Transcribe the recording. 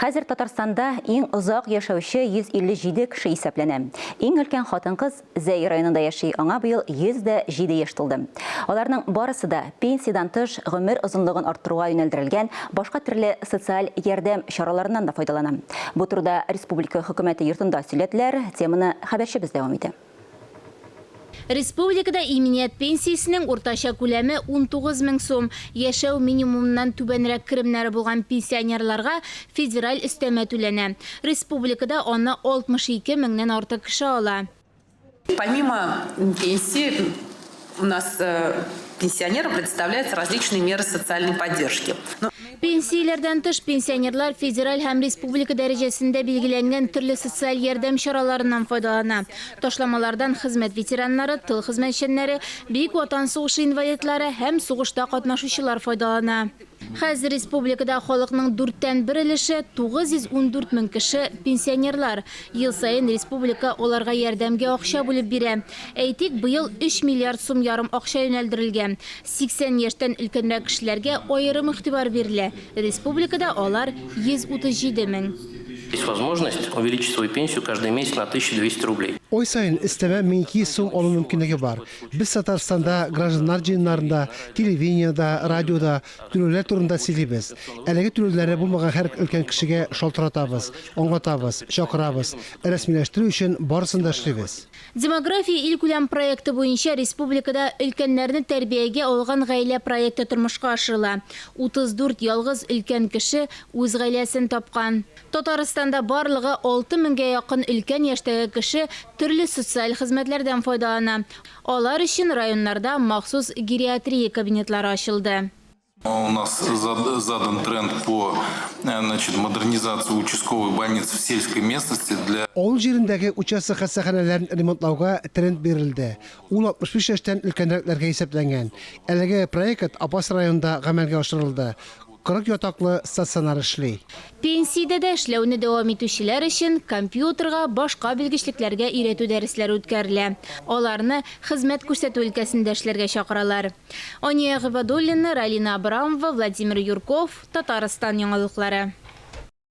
Хәзер Татарстанда иң озак яшәүче 157 кеше исәпләнә. Иң өлкән хатын-кыз Зәй районында яши, аңа быел 107 яшь тулды. Аларның барысы да, пенсиядән тыш, гомер озынлыгын арттыруга юнәлдерелгән башка төрле социаль ярдәм чараларыннан да файдалана. Бу турыда республика Хөкүмәте йортында сөйләделәр, теманы хәбәрчебез дәвам итә. Республикада иминият пенсиясенең уртача күләме 19 мең сум. Яшәү минимумыннан түбәнрәк керемнәре булган пенсионерларга федераль өстәмә түләнә. Республикада аны 62 меңнән артык кеше ала. Помимо пенсии у нас пенсионерам предоставляются различные меры социальной поддержки. Пенсияләрдән тыш, пенсионерлар федераль һәм республика дәрәҗәсендә билгеләнгән төрле социаль ярдәм чараларыннан файдалана. Ташламалардан хезмәт ветераннары, тыл хезмәтчәннәре, Бөек Ватан сугышы инвалидлары һәм сугышта катнашучылар файдалана. Хәзер республикада халыкның дүрттән бер өлеше, 914 мең кеше, пенсионерлар. Ел саен республика аларга ярдәмгә акча бүлеп бирә. Әйтик, быел өч миллиард сум ярым акча юнәлдерелгән. 80 яшьтән өлкәнрәк кешеләргә аерым игътибар бирелә, республикада алар 137 мең. Есть возможность увеличить свою пенсию каждый месяц на 1200 рублей. Ай саен өстәмә 1200 сум алу мөмкинлеге бар. Без Татарстанда гражданнар җыеннарында, телевидениедә, радиода түләүләр турында сөйлибез. Әлеге түләүләре булмаган һәр өлкән кешегә шалтыратабыз, аңлатабыз, чакырабыз. Рәсмиләштерү өчен барысын да эшлибез. Демография илкүләм проекты буенча республикада Өлкәннәрне тәрбиягә алган гаилә проекты тормышка ашырыла. 34 ялгыз өлкән кеше үз гаиләсен тапкан. Татарстанда барлыгы 6 меңгә якын өлкән яшьтәге кеше төрле социаль хезмәтләрдән файдалана. Алар өчен районнарда махсус гериатрия кабинетлары ачылды. У нас задан тренд по значит, модернизации участковых больниц в сельской местности для... Авыл җирендәге участок хастаханәләрен ремонтлауга тренд бирелде. Ул 65 яшьтән өлкәнрәкләргә исәпләнгән. Әлеге проект Апас районында гамәлгә ашырылды. 40 ятаклы стационар эшли. Пенсиядә дә эшләүне дәвам итүчеләр өчен компьютерга, башка белгечлекләргә өйрәтү дәресләре үткәрелә. Аларны хезмәт күрсәтү өлкәсендә эшләргә чакыралар. Ания Гыйбадуллина, Ралина Абрамова, Владимир Юрков, Татарстан яңалыклары.